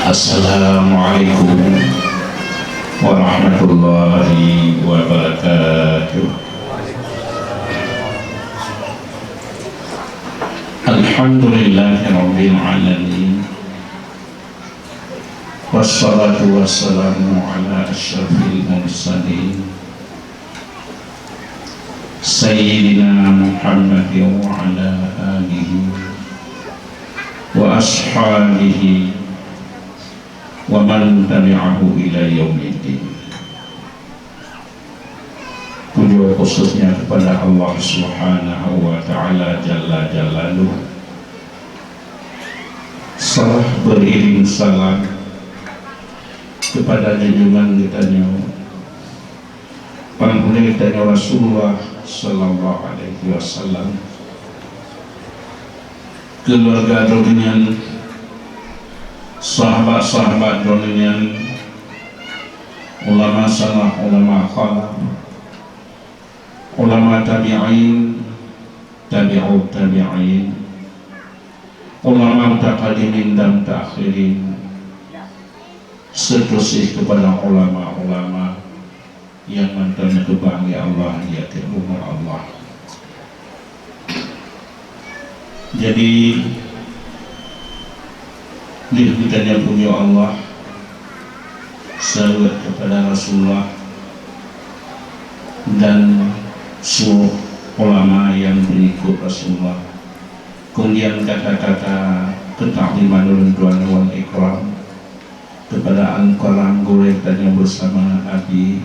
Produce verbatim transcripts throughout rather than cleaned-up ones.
Assalamualaikum warahmatullahi wabarakatuh. Alhamdulillahirabbil alamin. Wassalatu wassalamu ala asyrafil mursalin, Sayyidina Muhammadin wa ala alihi wa ashabihi wa man tabi'ahu ila yaumiddin. Puja khususnya kepada Allah Subhanahu wa Ta'ala Jalla Jalaluh. Salam beriring salam kepada junjungan geutanyoe, Pangulée geutanyoe Rasulullah sallallahu alaihi wasallam, keuluwarga droeneuh nyan, sahabat-sahabat droeneuh nyan, ulama salaf, ulama khalaf, ulama tabi'in, tabi'ut tabi'in, ulama mutaqaddimin dan mutaakhirin, seterusnya kepada ulama-ulama nyang mantong geukeubang lé Allah di ateueh bumoe Allah. Jadi, lheueh geutanyoe pujoe Allah, salawat kepada Rasulullah, dan seluruh ulama nyang peuikot Rasulullah. Kemudian kata-kata ketakliman ulôn tuan wal ikram kepada Al-Mukarram gurée geutanyoe bersama Abi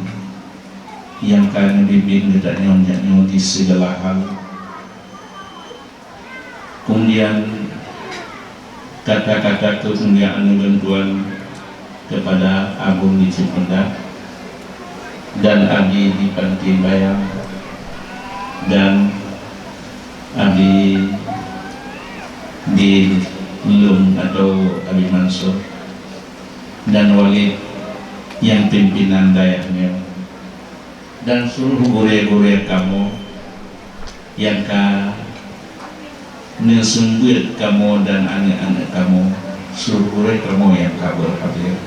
nyang ka neubimbéng geutanyoe nyoe di segala hal. Kemudian kata-kata keumuliaan ulôn tuan kepada Abon di Cipeundak dan Abi di Panti Bayang dan Abi di Lum atau Abi Mansur dan Walid nyang pimpinan dayah nyoe dan seluruh gurée-gurée kamoe nyang ka neuseumbeuet kamoe dan aneuëk-aneuëk kamoe, seluruh gurée kamoe nyang ka berhadir.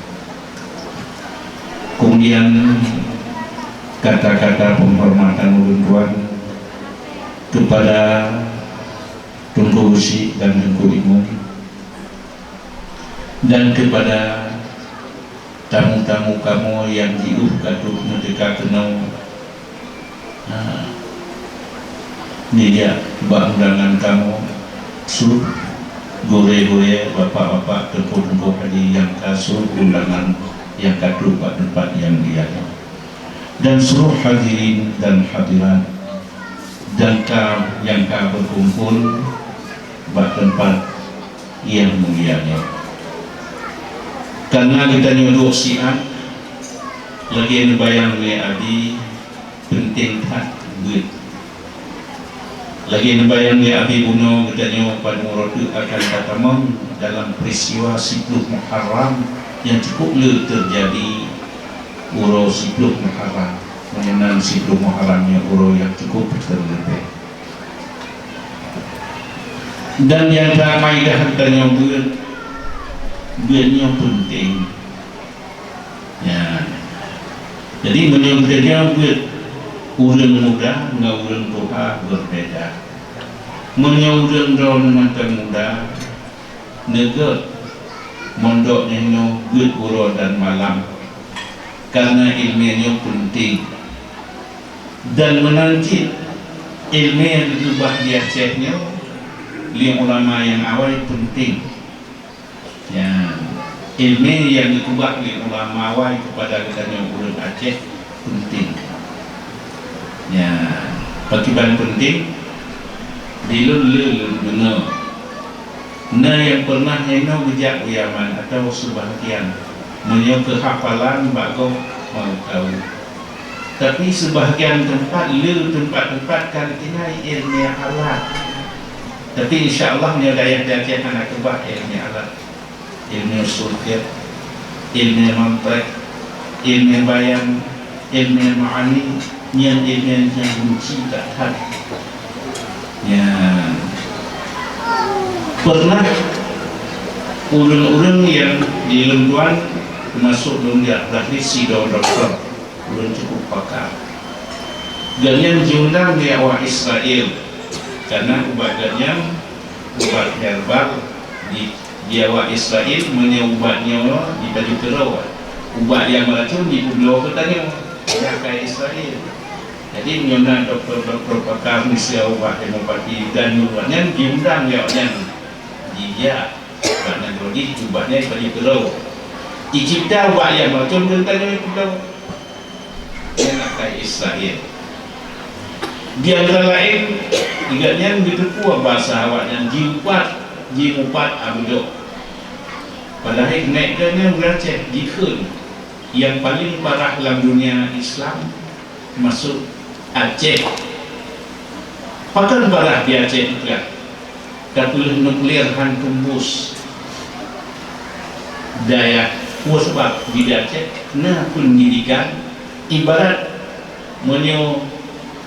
Kemudian kata-kata penghormatan ulôn tuan kepada Teungku Geuchik dan Teungku Imum, dan kepada tamu-tamu kamoe nyang jiôh ka troh neuteuka keunoe, ha, nijak bak undangan kamoe, seluruh gurée-gurée, bapak-bapak, teungku-teungku haji nyang ka seluruh undangan nyang ka troh bak teumpat nyang mulia nyoe. Dan seluruh hadirin dan hadirat dan ka, nyang ka beukumpul bak teumpat nyang mulia nyoe. Kareuna geutanyoe duek siat, lagée neubayang lé Abi, peunteng that beuet. Lagée neubayang lé Abi bunoe, geutanyoe padum uroe teuk akan tatamong dalam peristiwa siploh Muharram nyang cukup le teujadi uroe siploh Muharram. Meunan siploh Muharram nyoe uroe nyang cukup teuleubeh. Dan nyang ramai dah geutanyoe beuet, beuet nyoe peunteng. Ya. Jadi, meunyoe geutanyoe beuet ureuëng muda ngon ureuëng tuha beubeda. Meunyoe ureuëng droeneuh mantong muda, neugét mondok nyoe beuet uroe dan malam, kareuna iéleumé nyoe peunteng. Dan meunan cit, iéleumé nyang geukeubah di Aceh nyoe lé ulama nyang awai peunteng. Nyan, iéleumé nyang geukeubah lé ulama awai keupada geutanyoe ureuëng Aceh peunteng. Nyan, pakriban peunteng, di lôn le lôn deungoe. Na nyang peureunah nyang nyoe geujak u Yaman atawa seubahgian, meunyoe keuhafalan bak gob mau tahu. Tapi seubahgian teumpat le teumpat-teumpat ka tinggai iéleumé alat. Tapi insya Allah nyoe dayah Aceh hana keubah iéleumé alat. Iéleumé usul fiqh, iéleumé mantiq, iéleumé bayan, iéleumé ma'ani, nyan iéleumé nyang gunci that-that. Nyan. Pernah ureuëng-ureuëng nyang di lôn tuan, teumasok lôn jak, bahkan sidroe dokto, ureuëng cukup pakar. Gobnyan jiundang lé awak Israel, karena ubat gobnyan ubat herbal di, di awak Israel, meunyoe ubat nyoe jipajôh keudroe, ubat nyang meuracôn jipeubloe keu tanyoe, nyang ka Israel. Jadi, meunyoe na dokto-dokto pakar miseue ubat homeopati dan ubat nyan jiundang lé awaknyan jijak bak nanggroe jih, ubat nyan jipajôh keudroe. Jicipta ubat nyang meuracôn keu tanyoe keudroe. Nyan akai Israel. Di antara laén, gobnyan geuteupeue basa awaknyan jiupat, jimupat Abu Dok. Padahai nèk gobnyan ureuëng Aceh jikheun nyang paleng parah lam dunia Islam, masuk Aceh. Pakon parah di Aceh peugah? Tapeuleueh nuklir han teumbus dayah. Peue sabab di Aceh na peundidikan, ibarat meunyoe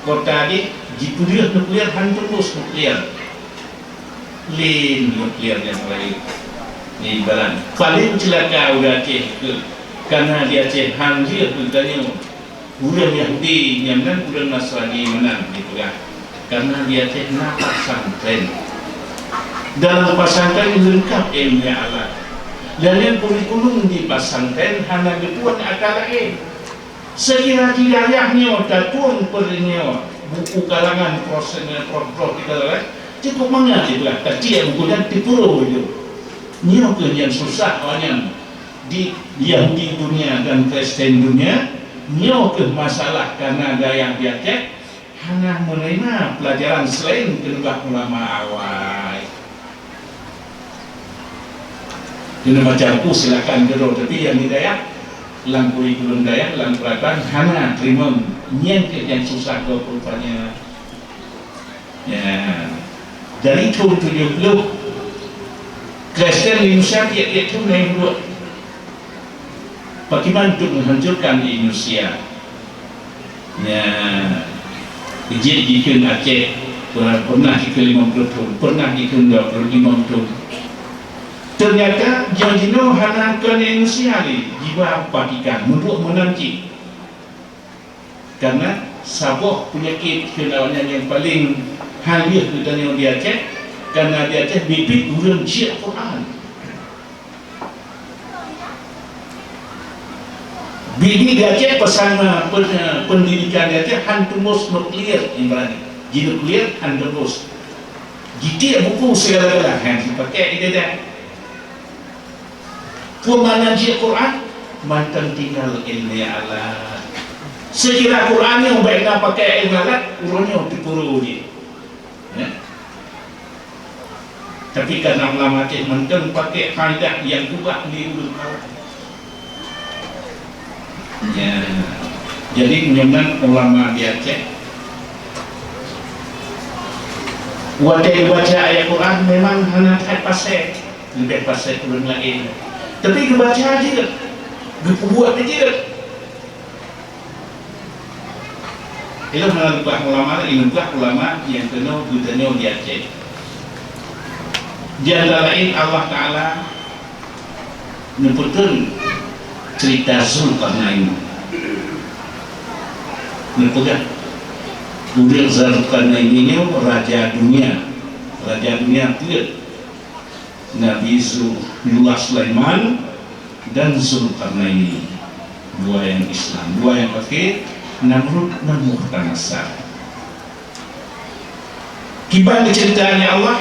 kota jih jipeuleueh nuklir han teumbus nuklir. Lén nuklir nyang laén. Ibarat paleng ceulaka ureuëng Aceh keu, karena di Aceh han lheueh geutanyoe. Ureuëng Yahudi nyan nan ureuëng Nasrani meunan jipeugah, karena di Aceh na pesantren. Dalam pesantren leungkap ilmu alat. Dan nyang kurikulum di pesantren hana geutuan atra laén. Seukira di dayah nyoe tatueng peureunyoe buku karangan prof-, prof-, prof kita lah, cukup mangat jipeugah, tapi buku nyan tipeuro itu. Nyoe keuh nyang susah awaknyan di Yahudi dunia dan Kristen dunia, nyoe keuh masalah karena dayah di Aceh hana menerima pelajaran selain keuneubah ulama awai. Keuneubah macam tu silakan keudroe, tapi nyang di dayah, lam kurikulum dayah, lam peraturan hana teurimong, nyan keuh nyang susah gob rupanya. Ya. Dari thôn tujoh ploh, Kristen di Indonesia tiep-tiep thôn na nyang buet. Pakriban untuk menghancurkan Indonesia. Ya. Jih jikheun Aceh, pernah, pernah jikheun limong ploh thôn, pernah jikheun dua ploh limong thôn. Ternyata, jinoe hana kon Indonesia lé, jiba Vatikan, meubuet meunan cit. Karena saboh peunyakét keu awaknyan nyang paleng han lheueh geutanyoe di Aceh, karena di Aceh biet-biet ureuëng jeuet Quran. Biet-biet di Aceh pesan, eh, pen-, eh, pendidikan di Aceh han teumbus nuklir, ibaratnya. Ji nuklir han teumbus. Jitiek buku segala-gala, han jipakai ijazah. Peue makna jih Quran? Mantong tinggai ilmu alat. Seukira Quran nyoe bèk na pakai ilmu alat, uroe nyoe tipeuro jih. Ya. Tapi karena ulama Aceh mantong pakai kaidah nyang geuba lé ureueng awai. Ya. Jadi, nyoe nan ulama di Aceh, watèe geubaca ayat Quran memang hana that fasih, leubeh fasih ureueng laén. Tapi geubaca jeuet, geupeubuet jeuet. Ilôn hana lumpah ulama, ilôn lumpah ulama nyang keunoe geutanyoe di Aceh. Di antara laén Allah Taala neupeutrön cerita Zulkarnain. Neupeugah, ureueng Zulkarnain nyoe raja dunia. Raja dunia peuet. Nabi Zu-, Nabiullah Sulaiman dan Zulkarnain. Dua nyang Islam, dua nyang kafir, Namrud dan Mukhtanasar. Kiban keuceurita nyan Allah,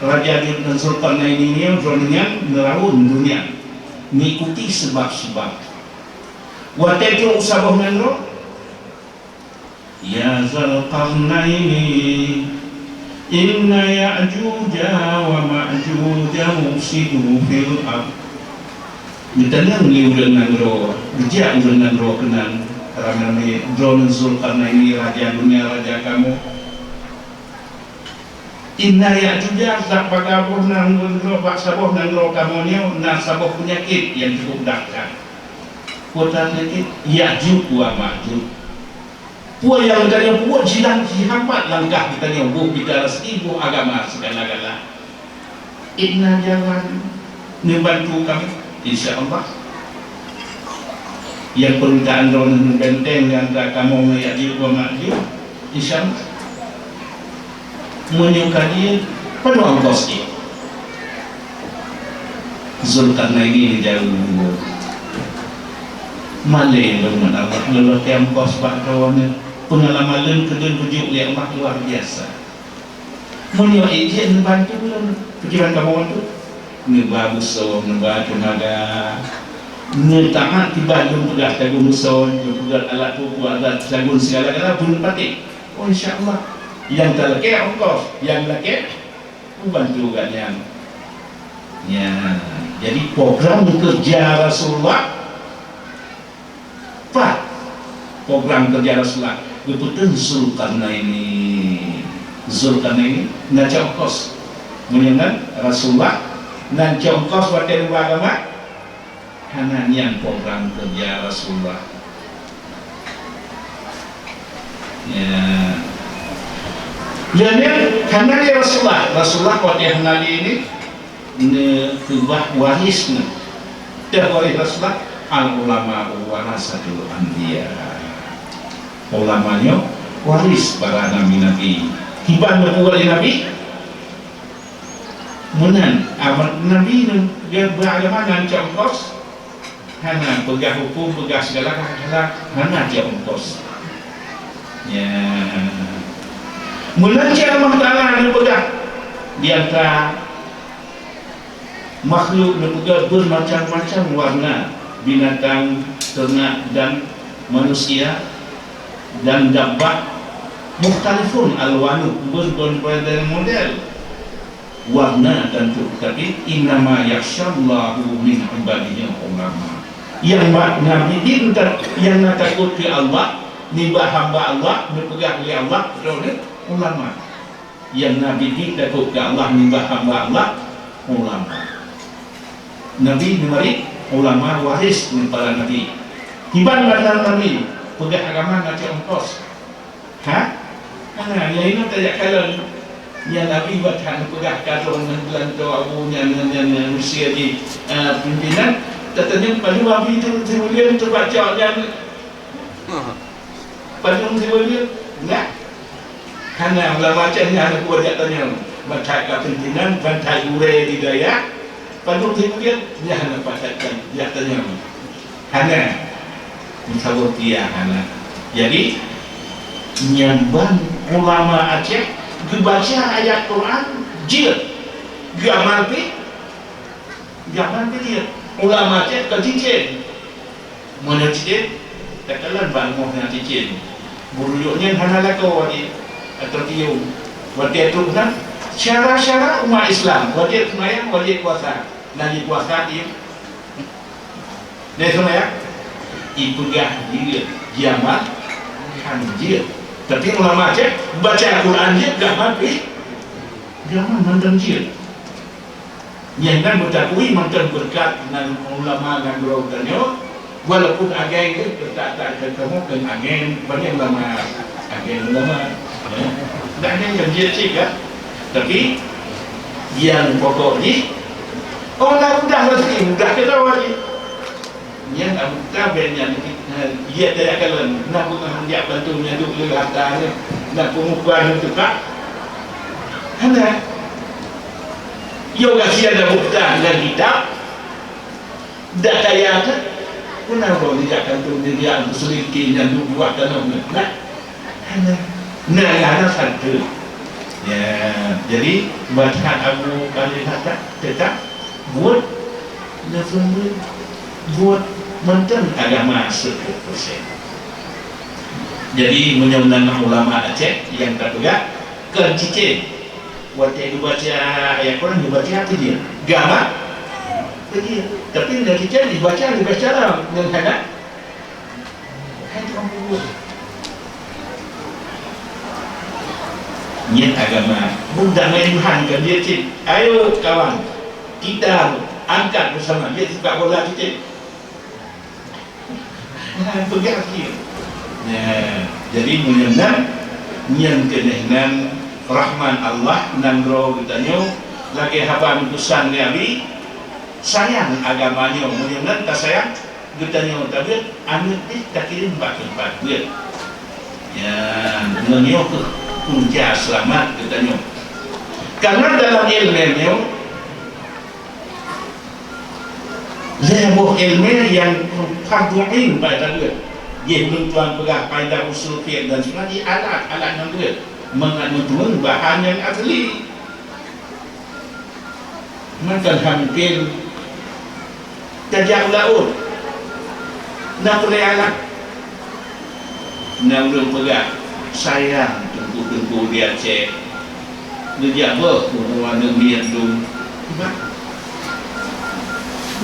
Raja Zulkarnain nyoe droeneuh nyan neuraun dunia, meuikuti seubab-seubab. Watèe trok u saboh nanggroe, "Ya Zulkarnaini, inna Ya'juja wa Ma'juja mufsidu fil ard." Geutanyong lé ureueng nanggroe, geujak ureueng nanggroe keunan, ramé-ramé, "Droeneuh Zulkarnaini, raja dunia, raja kamoe? Inna Ya'juja, bak saboh nanggroe, bak saboh nanggroe kamoe nyoe na saboh peunyakét nyang cukup dahsyat." Peue peunyakét? Ya'juj wa Ma'juj. Peue nyang geutanyoe peubuet jilang jihambat langkah geutanyoe, boh mita raseuki, boh agama, sigala-gala. Inna jalan neubantu kamoe, insya Allah. Nyang peurmintaan droeneuh neubenteng di antara kamoe ngon Ya'juj wa Ma'juj, insya Allah. Meunyoe ka jeuet, padum ongkos jih? Zulkarnaini neujaweueb, "Malée lôn ngon Allah, lôn lakée ongkos bak droeneuh. Peungalaman lôn keu lôn geujok lé Allah luar biasa." Meunyoe ék jeuet neubantu lôn, pakriban kamoe bantu? Neuba beusoe, neuba teunaga, neutaát kiban lôn peugah sagon beusoe, lôn peugah alat pukul, alat sagon sigala-gala, beuneupatéh. Oh, insya Allah. Nyang talakée ongkos, nyang lakée neubantu gobnyan. Ya, jadi program kerja Rasulullah Pat program kerja Rasulullah? Geupeuteun Zulkarnaini. Zulkarnaini na cok ongkos. Meunyoe nan Rasulullah, nan cok ongkos watée neuba agama, hana nyan program kerja Rasulullah. Ya. Lheueh nyan hana lé Rasulullah. Rasulullah watée hana lé ini, neukeubah waris nyan. Teuh waris Rasulullah, "Al ulama warasatul anbiya." Ulama nyoe waris para nabi-nabi. Kiban neupeugah lé Nabi, meunan, amat Nabi nyoe, dia beuagama nan cok ongkos, hana peugah huköm, peugah segala hal, hana cok ongkos. Ya. Meunan cit Allah Taala neupeugah di antara makhluk neupeugah bermacam-macam warna, binatang, ternak, dan manusia, dan dabbah, mukhtalifun alwanuh, berbeda model. Warna tantu, tapi, "Innama yakhsyallaha min ibadihil ulama." Nyang ba-, Nabi di, nyang na takot keu Allah nibak hamba Allah, neupeugah lé Allah, droeneuh ulama. Nyang Nabi di takot keu Allah nibak hamba Allah, ulama. Nabi neumarit ulama waris ngon para nabi. Kiban mantong nabi peugah agama na cok ongkos. Ha? Hana, nyang inoe tajak kalon. Nyang Nabi buat hana peugah ka droeneuh beulantoe abu nyan, nyan, nyan, nyan, usia jih, eh, pimpinan. Tatanyong padum Nabi tu simulia tu bak cok nyan. Padum simulia? Nah. Hana ulama cen nyan hana kuat jak tanyong. Bantai ka pimpinan, bantai gurée di dayah. Padum simulia? Nyan hana pakat jak tanyong. Hana. Meusaboh tia hana. Jadi, nyan ban ulama Aceh geubaca ayat Quran jeuet, geuamal pih, geuamal pih jeuet. Ulama Aceh ka cicén. Meunyoe cicén, takalon ban rumoh nyang cicén. Beuruyok nyan hana lakoe jih, atau tiong. Watée trok na syara-syara umat Islam, wajéb seumayang, wajéb puasa. Na jipuasa jih. Lé seumayang, ipeugah jeuet, jiamal kan jeuet. Tapi ulama Aceh baca Quran jeuet, geuamal pih, geuamal mantong jeuet. Nyan kan meutakui mantong beureukat nan ulama nanggroe tanyoe, walaupun ageng deh, tak, tak, tak, kamoe kan ageng, banyak ulama, ageng ulama. Ya. Dak ageng kan jeuet cit kan? Tapi nyang pokok jih, oh, na mudah rezeki, mudah keudroe jih. Nyan Abu Taben nyan, eh, iya teuka kalon, na peungeut jak bantu nyan duek lé harta nyan, na peungukuran nyan teuka. Hana. Yo gasian Abu Taben nyan kitab, dak kaya kan? Peue na droe jak bantu nyan, jak selidiki nyan duek buah tanoh nyan. Nah. Hana. Nah, hana satu. Ya, jadi, bantuan Abu Talib Hasan tetap buet, buet mantong agama seratus persen. Jadi, meunyoe na ulama Aceh nyang tapeugah, kon cicén. Watée geubaca ayat Quran, geubaca apa dia? Gama? Apa dia? Tapi na cicén dibaca, dibaca lah. Nyan hana. Hai tukang bubur. Nyan agama. Budak main Tuhan kan dia cit. Ayo kawan, kita angkat bersama. Dia suka bola cit. Nah, peugah dia. Nah, jadi meunyoe nyan, nyan keuneuk nan rahmat Allah nanggroe geutanyoe Lagée haba meutusan lé Abi, sayang agama nyoe, meunyoe nan tasayang, geutanyoe tabeuet, aneuëk pih takirém bak teumpat beuet. Ya, meunyoe keuh punca seulamat geutanyoe. Karena dalam ilmu nyoe, lhée boh ilmu nyang fardhu ain pada tabeuet. Jih lôn tuan peugah kaidah usul fiqh dan sunnah di alat-alat nyang beuet, mangat meuteumé bahan nyang asli. Mantong hana mungken tajak u laôt. Na peureulée alat. Na ureuëng peugah, sayang teungku-teungku di Aceh. Geujak beuh ureuëng aneuëk miet dum.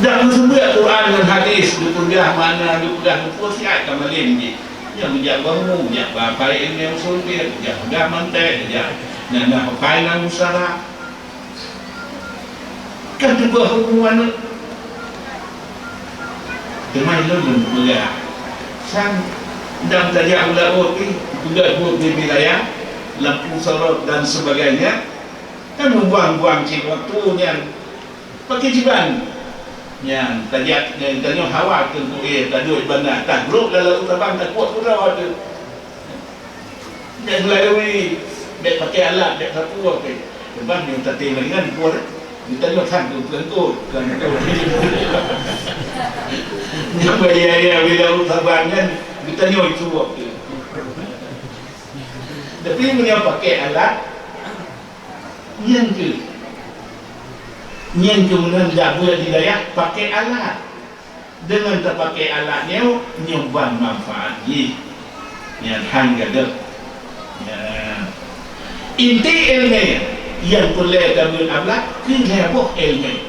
Dak meuseubuet Quran ngon hadis, geupeugah makna, geupeugah leupeue siat ka malem jih. Nyang geujak beuh mu, geujak beuh apai ilmu usul fiqh, geujak peugah mantek, geujak na-, na apai na musala. Kan teubeuh huköm aneuëk. Teuma lôn lôn peugah, sang dang tajak u laôt pih, peugah buet di wilayah, lampu sorot dan sebagainya, kan membuang-buang cit waktu nyan. Pakriban nyan tajak, nyan tanyoe hawa keu buet, taduek banda, tagrok lam laôt tabang, takuak keudroe teuh. Bèk meulayeue, bèk pakai alat, bèk sapeue pih. Sebab nyang tatem lagèe nyan peue, geutanyoe that keu peue, kon peue. Nyang bahaya-bahaya bila ureueng saban nyan, geutanyoe cuba. Tapi meunyoe pakai alat, nyan keuh, nyan keuh meunan jak beuet di dayah pakai alat. Deungon tapaké alat nyoe, nyoe ban manfaat jih. Nyan han gadôh. Nyan. Inti ileumèe nyang peureulèe tabeuet lam alat keu lhèe boh ileumèe.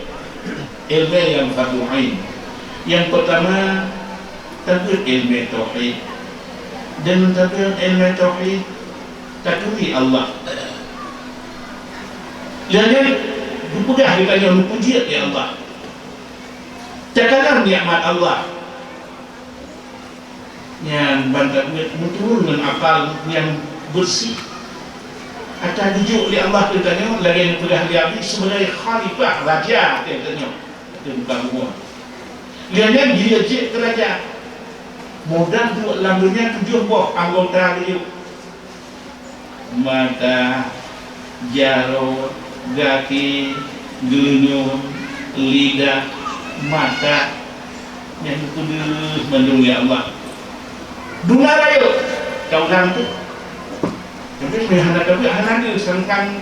Ileumèe nyang fardhu ain. Nyang peurtama, tabeuet ileumèe tauhid. Deungon tabeuet ileumèe tauhid, taturi Allah. Lheuh nyan, geupeugah geutanyoe meupuji lé Allah. Takalon nikmat Allah. Nyan ban tabeuet meuturun ngon akal nyang beureuséh. Ata geujok lé Allah keu tanyoe lagèe neupeugah lé Abi sibagai khalifah, raja ateueh tanyoe, ateueh muka bumoe. Lheuh nyan jeuet jeuet keu raja. Mudah duek lam donya tujoh boh anggota geuyue. Mata, jaroe, gaki, geulinyueng, lidah, mata, nyan geupeudeuh mandum lé Allah. Dum na rayeuk, taulang teuh. Tapi meunyo hana tabeuet, hana deuh, sangkang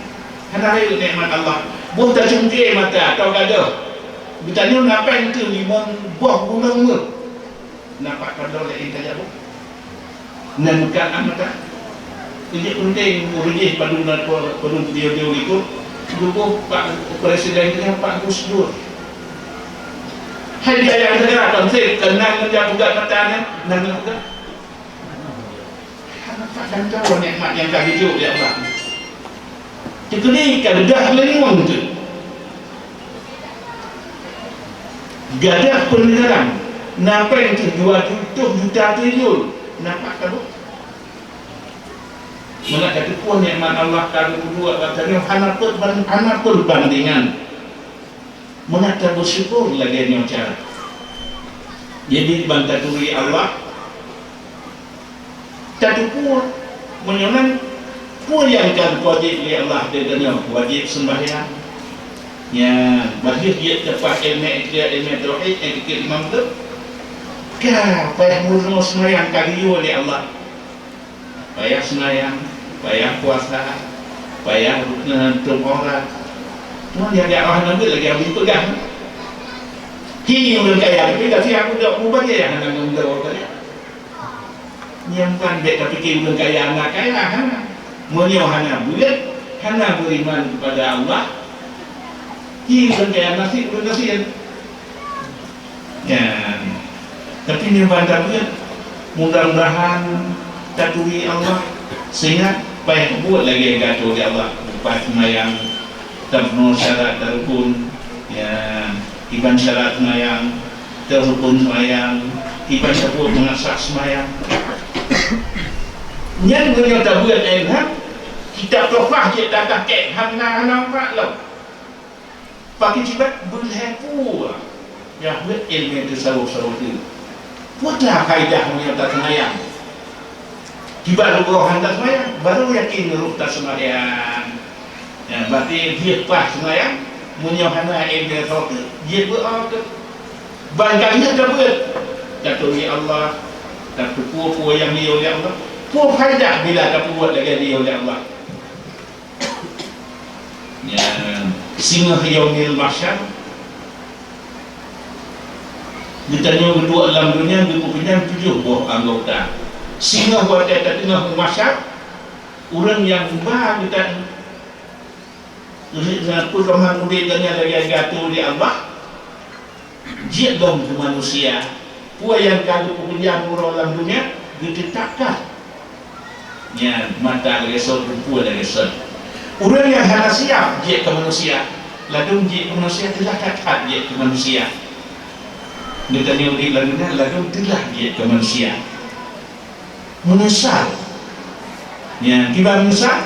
hana rayeuk nikmat Allah. Boh tacungké mata atau gadôh. Geutanyoe na péng teuh limong boh gunong meuh. Nampak padum lé inta jaroe. Nan bukan amata. Injak penting ureueng jih padum na padum dia dia likot. Tuboh Pak Presiden kita Pak Gus Dur. Hai di ayah negara kan sih kenal menjadi budak mata ni, nan budak. Nampak dan tahu nikmat yang kami jauh ya Allah. Teukeudi ka geudah leungueng teuh. Gadah peuneugaran, na péng teuh dua puluh juta triliun, nampak ka beuh. Meunan ka teupeue nikmat Allah ka geupeubuet bak tanyoe hana peuban-, hana peubandingan. Meunan tabeusyukur lagèe nyoe cara. Jadi ban taturi Allah, tateupeue meunyoe nan peue nyang ka geuwajéb lé Allah di geutanyoe, wajéb seumbahyang. Nyan, bah lheueh jeuet teupah ileumèe iqra, ileumèe tauhid, nyang dikeue imam tu. Ka payah meurunoe seumbahyang ka geuyue lé Allah. Payah seumbahyang, payah puasa, payah, eh, tutup aurat. Cuma nyang jak Allah Nabi lagèe Abi peugah. Hi ureueng kaya, tapi ka siap untuk mubajèe hana ngon jaroe tadi. Nyang ban bèk tapike ureueng kaya hana kaya, hana. Meunyoe hana beuet, hana beriman kepada Allah, hi ureueng kaya nasib ureueng gasien. Nyan. Tapi nyoe ban tabeuet, mudah-mudahan taturi Allah sehingga payah buet lagèe geuatô lé Allah, leupah seumayang, tapeunoh syarat dan rukun, nyan, iban syarat seumayang, terus rukun seumayang, iban saboh peungasah seumayang. Nyan meunyoe tabeuet, eh, ha? Kitab Tuhfah jeuet tatah kèe, hana, hana manfaat lom. Pakiban beulhée peue nyang beuet iéleumé tasawuf-tasawuf teuh. Peue teuma faedah meunyoe taseumayang? Kiban roh hana taseumayang, barô yakin roh taseumayang. Nyan, berarti jeuet paih seumayang, meunyoe hana iéleumé tasawuf teuh, jeuet beuet awak teuh. Ban ka lheueh tabeuet, taturi Allah, tateupeue peue nyang jiyue lé Allah. Peue faedah bila tapeubuet lagée jiyue lé Allah? Nyan, singoh Yaumil Mahsyar, geutanyoe geuduek lam donya geupeukeunyan tujoh boh anggota. Singoh watée tateungoh u mahsyar, ureuëng nyang ba geutanyoe, peugah udeb geutanyoe lagée geuatô lé Allah, jeuet lom keu manusia. Peue nyang ka geupeukeunyan uroe lam donya, geuteutapkan. Nyan, mata lagée sot, rumpue lagée sot. Ureuëng nyang hana siab jeuet keu manusia, ladôm jeuet keu manusia, teulah that-that jeuet keu manusia. Geutanyoe udeb lam donya, ladôm teulah jeuet keu manusia. Meunyeusal. Nyan, kiban meunyeusal?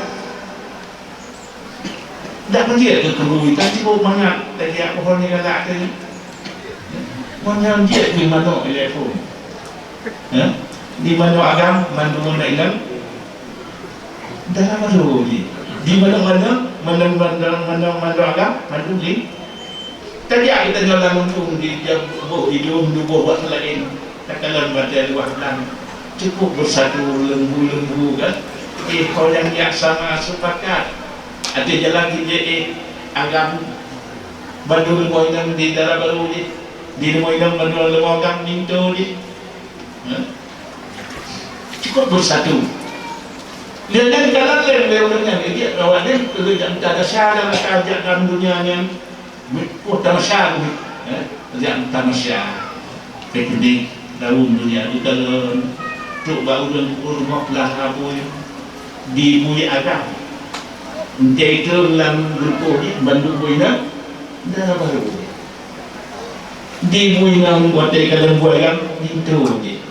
Dak meujeuet keu keubui, ka sibok mangat lagée pohon nyang galak tadi. Manyang jeuet keu manok ilée phon. Hah? Di manok agam mandum na ilang. Dalam ado jih. Di manok-manok, manok, manok, manok, manok agam mandum jih. Tajak geutanyoe lam muphom di boh idong, duboh bak laén, takalon batée luwah blang. Cukup beusatu lembu-lembu kan. Eh, ho nyang jak sama sepakat. Até jalan jih, eh, agam. Bandum leumô inong di dara barô jih. Di leumô inong bandum leumô agam linto jih. Hah? Cukup beusatu. Lé nyan jalan lé, lé ureuëng nyan, jadi awak nyan keuneuk jak meutamasa lam, ka jak lam donya nyan. Meutamasa, eh, jak meutamasa. Piknik dalam donya, dikalon trok bak ureuëng peurumoh peulaha bui, di bui agam. Entée itu lam rukoh jih, bandum bui na, dara barô. Di bui inong watée ka leumboi lam linto jih.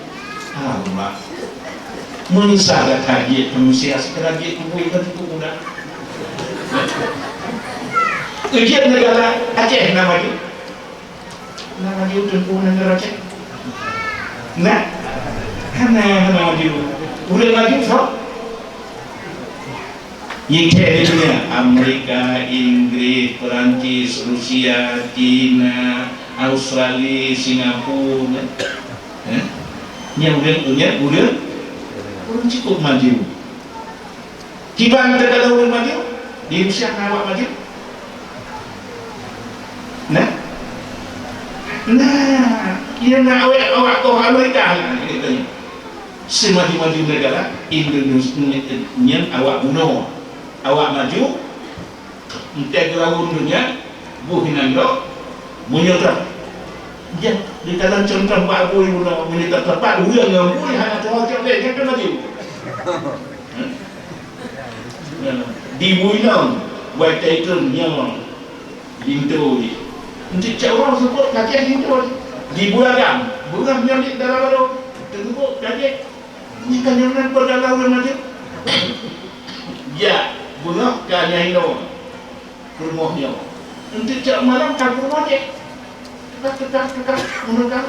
Allah. Meunyeusal that jeuet keu manusia, seukira jeuet keu bui ka cukup mudah. Ujian neugara Aceh na maju. Na maju teungku neugara Aceh. Nah. Hana, hana maju. Ulée maju, soe? Nyikée di dunia, Amerika, Inggris, Perancis, Rusia, Cina, Australia, Singapura, eh? Nyan ureuëng, nyan ureuëng, ureuëng cukup maju. Kiban teuka ureuëng maju, di Rusia na awak maju. Nah, nah, iya na awak, awak koh Amerika, nah, gitu. Seumaju-maju neugara, Indonesia nyan awak bunoe, awak maju, entée geulawan donya, boh inan droe, meunyoe droe. Jah, di dalam contoh bak bui bunoe, meunyoe teuteupat, ureuëng ngon bui hana teuhojok lé, nyan ka maju. Di bui inong, watée itu nyoe. Linto jih. Enteuk cak ureuëng seupôt ka jih linto jih. Di bui agam, beungoh nyan di dara barô, teungoh ka jih. Nyan ka nyan nan peugah lagée maju. Ya, beungoh ka nyan inoe. Peurumoh nyoe. Enteuk cak malam ka peurumoh jih. Tetak, tetak, tetak, menunggang.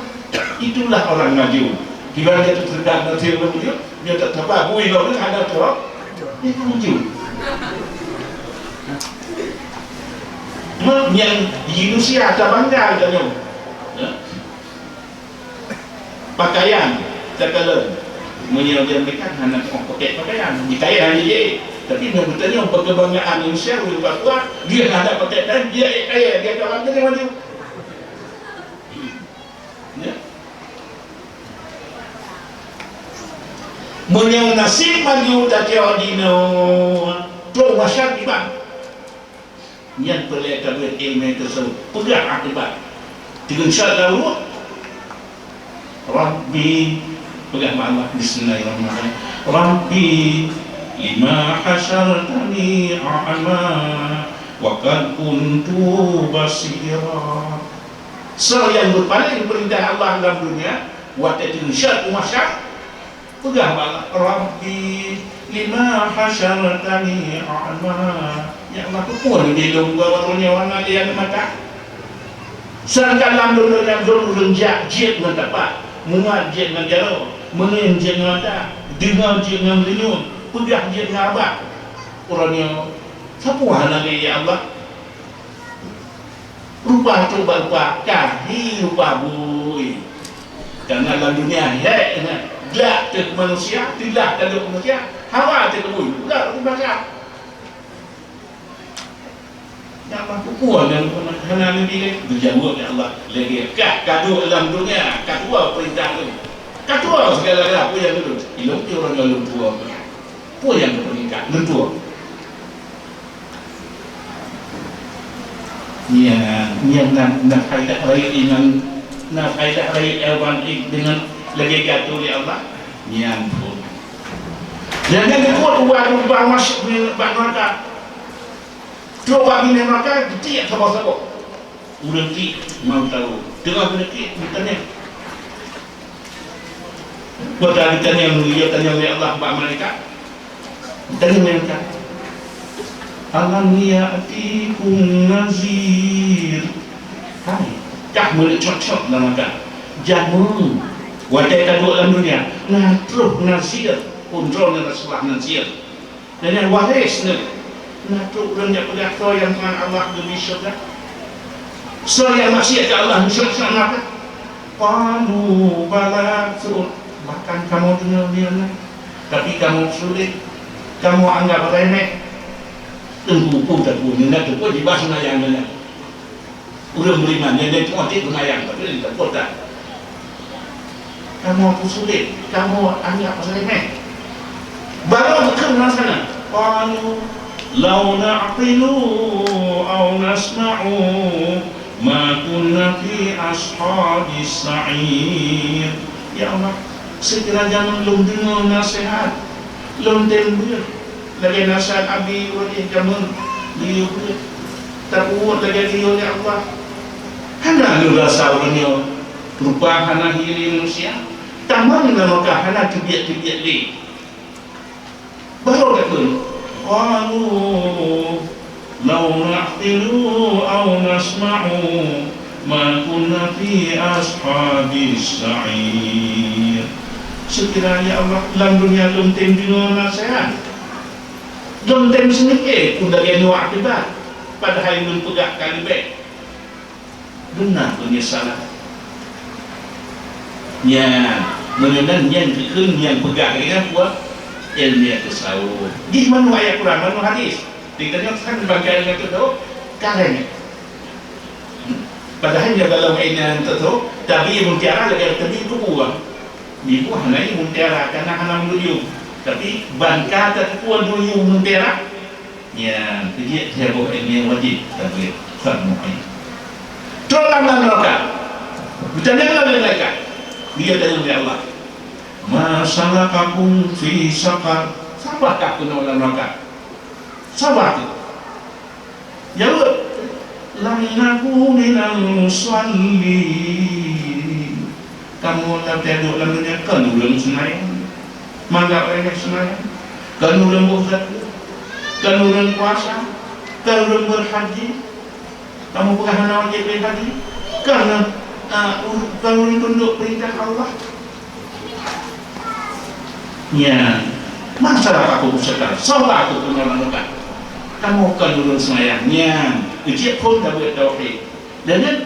Itulah orang maju. Kiban dia tu sedang nanti maju, dia tak sabar, bui lawan ada tu. Dia maju. Mak nyang di Indonesia tabangga geutanyoe. Ya. Pakaian, takalon. Meunyoe di Amerika hana teuoh pakèk pakaian, jikayèe hana jijék. Tapi meunyoe geutanyoe peukeubangaan Indonesia, ureueng Papua, dia hana pakèk pakaian, dia ék kayèe, dia kawan geutanyoe maju. Ya. Meunyoe naseb maju tateuk dinoe, troh masyarakat iban. Nyan peureulèe tabeuet ileumèe tasawuf, peugah akibat. Teungeut syarat lam ruh. Rabbi, peugah bak Allah, bismillahirrahmanirrahim. Rabbi, lima hasyartani a'ma wa qad kuntu basira. Soe nyang beupaleng peurintah Allah lam dunia, watèe teungeut syarat u mahsyar, peugah bak Allah, Rabbi, Lima hasyartani a'ma. Ya Allah, peue nyang dilôn bak uroe nyoe hana lé aneuk mata? Seudangkan lam dunia nyoe lôn ureueng jak jeuet ngon tapak, mumat jeuet ngon jaroe, meungieng jeuet ngon mata, deungoe jeuet ngon deungon, peugah jeuet ngon abah. Uroe nyoe, sapeue hana lé, ya Allah? Rupa trok bak rupa, ka hi rupa bui. Karena lam dunia hék nyan, glak teuh manusia, teulah tadok manusia, hawa teuh keu bui, udah rupa ka. Nyan mah peue nyang hana neubi lé? Geujaweueb lé Allah, lagèe kah ka duek lam dunia, ka tuwoe peurintah lôn. Ka tuwoe segala-gala, peue nyang lôn? Ilôn pih uroe nyoe lôn tuwoe. Peue nyang geupeuningkat? Lôn tuwoe. Nyan, nyan na, na faedah rayeuk iman, na faedah rayeuk iman deungon lagèe geuatur lé Allah. Nyan pun. Nyan, nyan dibuet ubat ubah masuk bak neraka. Trok bak binéh neraka, geutiek saboh-saboh. Ureueng tiek mau tahu. Teungoh geuneuk tiek, geutanyong. Kota geutanyong, geutanyong lé Allah bak malaikat. Geutanyong malaikat. "Alam ya'tikum nazir?" Hai, kah meuneuk cok-cok lam mata. Jameun, watèe ka duek lam dunia, na troh nazir, phôn droeneuh Rasulullah nazir. Dan nyang waréh nyoe, na troh ureueng jak peugah soe nyang meunan Allah geubri syeuruga? Soe nyang maksiat keu Allah geubri syeuruga? Qalu bala, seuôt, bahkan kamoe deungoe nyan, tapi kamoe sulet, kamoe anggap remeh. Teungku peue takue, nyan takue jibah seumayang nyan. Ureueng beriman nyang jadi tuan cit seumayang, tapi lain takue that. Kamoe peusulet, kamoe anggap remeh. Barô geukheun masa nyan, "Qalu law na'qilu aw nasma'u ma kunna fi ashabis sa'ir." Ya Allah, seukira jameun lôn deungoe naseuhat, lôn tem beuet, lagèe naseuhat Abi Wadih jameun geuyue beuet, tapeubuet lagèe geuyue, ya Allah. Hana lôn rasa uroe nyoe, rupa hana hireuen manusia, tamong lam Makkah hana teubiet-teubiet lé. Barô takheun, "Qalu law na'qilu aw nasma'u ma kunna fi ashabis sa'ir." Seukira, ya Allah, lam dunia lôn tem deungoe naseuhat, lôn tem seumike peue lagèe nyoe akibat, padahai lôn peugah ka leubeh. Beuna peunyesalan. Nyan, meunyoe nyan, nyan keuh nyang peugah lagèe nyan peue? Ilmu tasawuf. Jih manoe ayat Quran, manoe hadis. Di tanyoe kan bangkai nyan tu, kareng. Padahai nyan dalam ilmu tu, tabi mutiara lagèe tabi tubuh. Di buah hana mutiara, karena hana meuyuem. Tapi ban ka tateupeue meuyuem mutiara, nyan, keujiek saboh ilmu nyang wajéb tabeuet, fard muain. Trok lam neuraka. Geutanyong lé malaikat. Geutanyong lé Allah, "Ma salakakum fi saqar?" Sabab kah keunoe lam neuraka? Sabab kah? Jaweueb, "Lam naku minal musallin." Kamoe lam teuduek lam dunia kon ureueng seumayang, mangat ureueng seumayang, kon ureueng boh zakeuet, kon ureueng puasa, kon ureueng berhaji. Kamoe peugah hana wajéb berhaji, kon, ah, kon ureueng tundok peurintah Allah. Nyan, masalah aku usaha, salah aku peunyalangan. Kamoe kon ureueng seumayang, nyan, keujiek phon tabeuet tauhid. Dan nyan,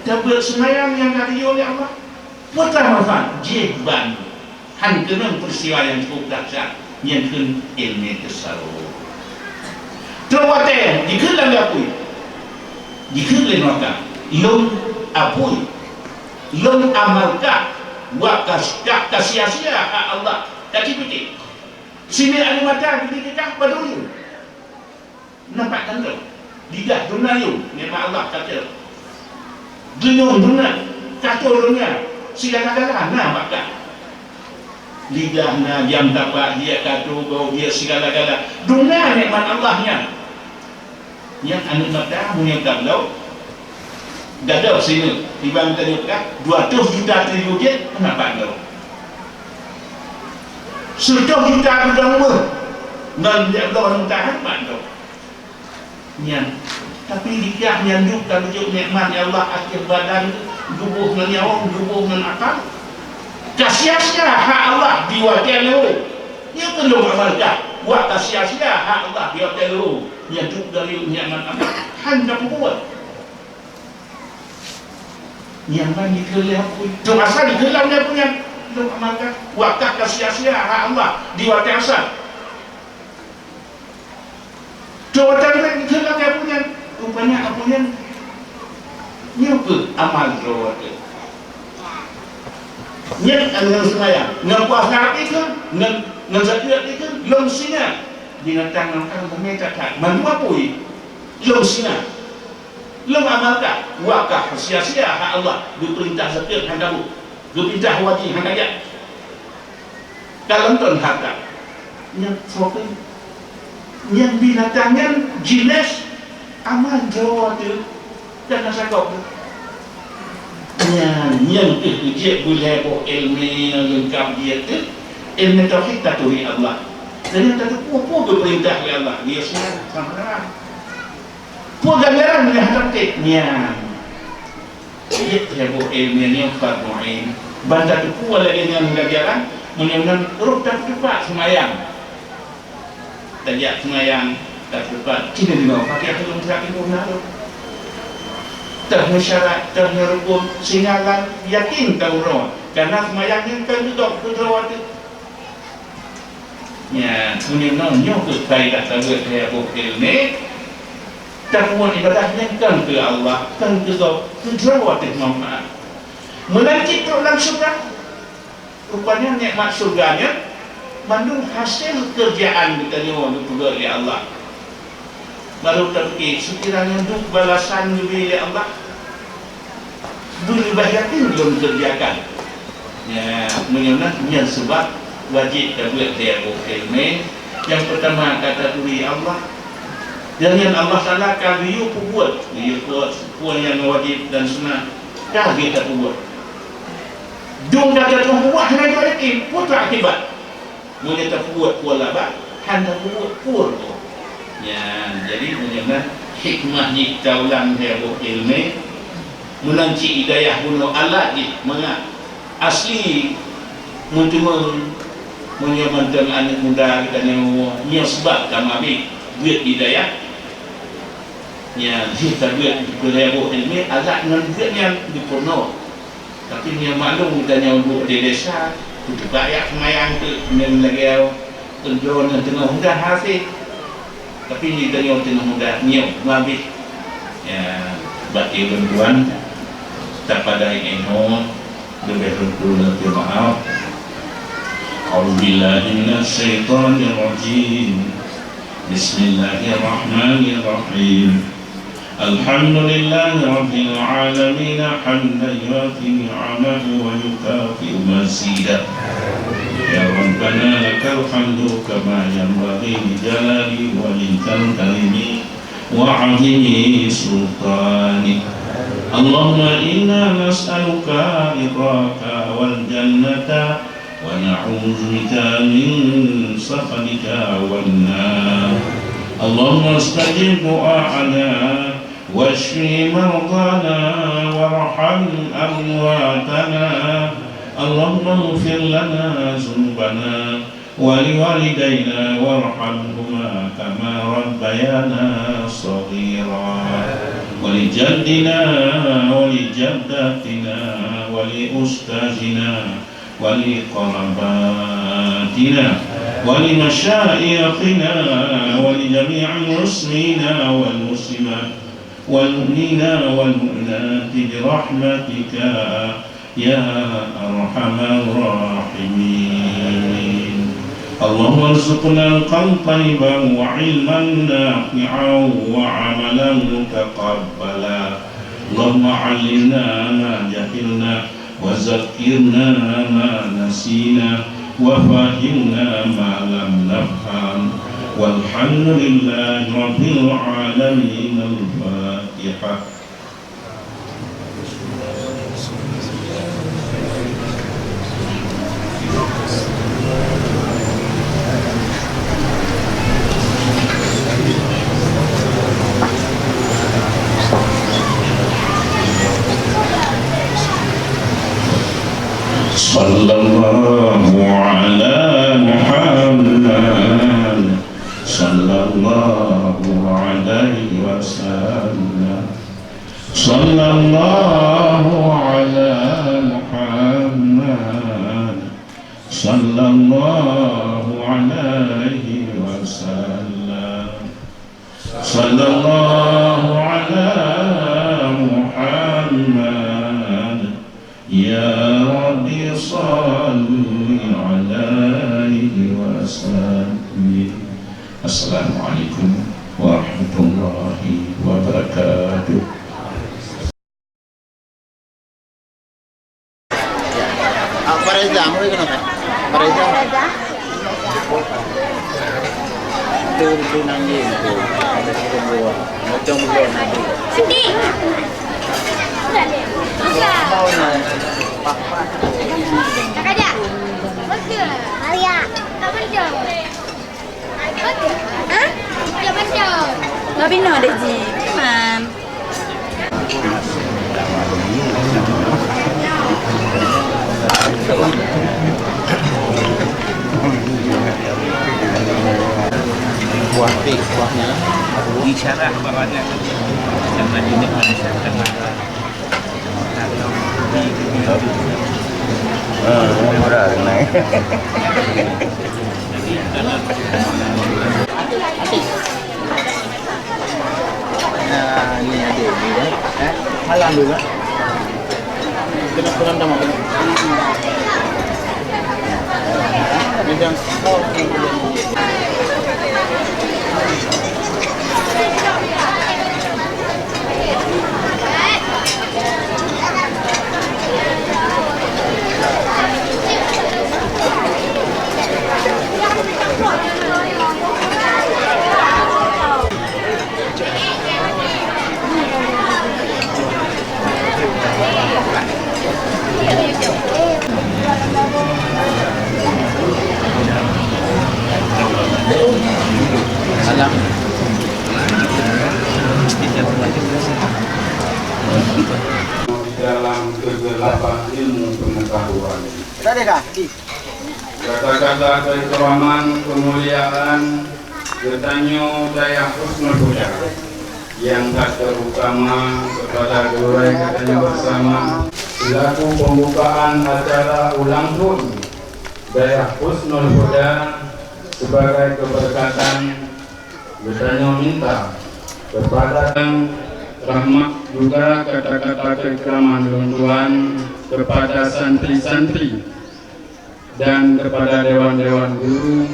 tabeuet seumayang nyang ka geuyue lé Allah. Peue manfaat jih ban? Han keunong peristiwa nyang cukup dahsyat, nyan kheun ilmu tasawuf. Trok watèe jikheun lam apui, jikheun lé neuraka, "Lôn apui, lôn amal kah, wa kas-, ka, ka sia-sia hak Allah, ka cit peucit. Sinoe aneuk mata geubri keu kah padum yum." Nampak tanda. Lidah dum na yum, nikmat Allah kacau. Deungon dum na, kacau dum na, sigala-gala na bak kah. Lidah na, jam tapak, jih kacau, bau jih, sigala-gala. Dum na nikmat Allah nyan. Nyan aneuk mata, meunyoe tabloe, gadôh sineuk, timbang tanyoe peugah, dua ratus juta triliun jih, hana pat lom. Seratus juta gudang beuh, Ngon jak bloe meudahan mandum. Nyan. Tapi di kah nyan duek ka geujok nikmat, ya Allah, akhé badan, geuboh ngon nyawöng, geuboh ngon akai. Ka sia-sia hak Allah di watée lheueh. Nyoe keuh lôn amalkan. Wak ka sia-sia hak Allah di watée lheueh. Nyan duek dari nikmat Allah. Hana peubuet. Nyang ban jikheun lé Apui. Dong asai jikheun lé Apui nyan. Lôn amalkan. Wak ka sia-sia hak Allah di watée asai. Dong watée nyan jikheun lé Apui nyan. Rupanya Apui nyan nyoe keuh amal droe teuh. Nyan ngon seumayang, ngon puasa ikheun, ngon, ngon zakeuet ikheun, lôn singa. Binatang ngon kang beumé that-that. Mandum Apui, lôn singa. Lôn amalkan, wak ka sia-sia hak Allah, geupeurintah zakeuet hana bu, geupeurintah haji hana jak. Ka lôn ton hareuta. Nyan soe keuh? Nyan binatang nyan jinéh amal droe teuh, dan na sagok teuh. Nyan, nyan keuh jeuet beulhèe boh iéleumé nyang leungkap jeuet teuh, iéleumé tauhid taturi Allah. Dan nyang tateupeue peue geupeurintah lé Allah, dia siat sama. Peue ganjaran nyang hana teuntèe? Nyan. Jeuet lhèe boh iéleumé nyoe fardhu ain. Ban tateupeue lagèe nyan ganjaran, meunyoe nan rôh tateupat seumayang. Tajak seumayang, tateupat, cit deungoe, pakai tulông teurak iboh na rôh. Teuh syarat, teuh rukon, singoh lam yakin taurông. Karena seumayang nyan kan dudoe keudroe teuh. Nyan, meunyoe nyoe keuh faedah tabeuet lhèe boh iéleumé, tapeubuet ibadah nyan kon keu Allah, kon keu gob, keu droe teuh manfaat. Meunan cit trok lam syeuruga. Rupanya nikmat syeuruga nyan mandum hasé keurjaan geutanyoe geupeugöt lé Allah. Barô tapike, seukira nyan duek balasan geubri lé Allah, beuleubeh yakin lôn keurjakan. Ya, meunyoe na, nyan seubab wajéb tabeuet lhèe boh iéleumé. Nyang peutama ka taturi Allah. Dan nyan Allah Taala ka geuyue peubuet, geuyue peubuet peue nyang wajéb dan sunat ka geuyue tapeubuet. Dum ka tateupeue hana jeuet yakin, peue teuma akibat? Meunyoe tapeubuet peue laba, hana tapeubuet peue laba. Nyan, jadi meunyoe na hikmah jih taulang lhèe boh iéleumé, meunan cit hidayah bunoe alat jih mangat asli meuteumé. Meunyoe mantong aneuk muda geutanyoe nyoe seubab tameuabéh beuet hidayah, nyan jih tabeuet keu lhèe boh iéleumé alat ngon beuet nyan dipeurunoe. Tapi meunyoe maklum geutanyoe duek di desa, teuka jak seumayang teuk ngon lagèe keudroe nyan teungoh muda hasé. Tapi geutanyoe teungoh muda nyoe meuabéh. Ya, bak ulôn tuan, tapadai inoe, leubeh lôn tuan maaf. A'udzubillahi minasyaitonirrajim. Bismillahirrahmanirrahim. الحمد لله رب العالمين، حمدا يوافي نعمه ويكافئ مزيده. يا ربنا لك الحمد كما ينبغي لجلال وجهك الكريم وعظيم سلطانك. اللهم إنا نسألك رضاك والجنة ونعوذ بك من سخطك والنار. اللهم استجب دعاءنا واشف مرضانا وارحم أمواتنا. اللهم اغفر لنا ذنوبنا ولوالدينا وارحمهما كما ربيانا صغيرا. ولجدنا ولجدتنا ولأستاذنا ولقراباتنا ولمشايخنا ولجميع المسلمين والمسلمات والمؤمنين والمؤمنات برحمتك يا أرحم الراحمين. اللهم ارزقنا رزقا طيبا وعلما نافعا وعملا متقبلا. اللهم علمنا ما جهلنا وذكرنا ما نسينا وفهمنا ما لم نفهم. والحمد لله رب العالمين. الفاتحة. Sallallahu ala Muhammad. Sallallahu alaihi wasallam. Sallallahu ala Muhammad. Ya Rabbi salli alaihi wasallim. Assalamualaikum warahmatullahi wabarakatuh. Ah, Fareza, mulai kenapa? Fareza. Itu, itu nangis tu. Macam bulan. Siti. Mau nangis. Kakak dia. Maria. Tak betul. Hah? Dia betul. Babino dek ji. Mam. Buah pih, buahnya. Isyarat barangan. Sama jenis manusia tengah. Ah, murah, naik. Nah, ni adik ni, eh. Eh, halang dulu, eh. Kena kurang tambah. Ni jangan. Dalam kegelapan ilmu pengetahuan. Kata-kata keikraman keumuliaan geutanyoe dayah Husnul Huda nyang that terutama kepada gurée geutanyoe bersama selaku pembukaan acara ulang tahun dayah Husnul Huda sebagai keberkatan. Geutanyoe minta kepada rahmat juga kata-kata keikraman lôn tuan kepada santri-santri dan kepada dewan-dewan guru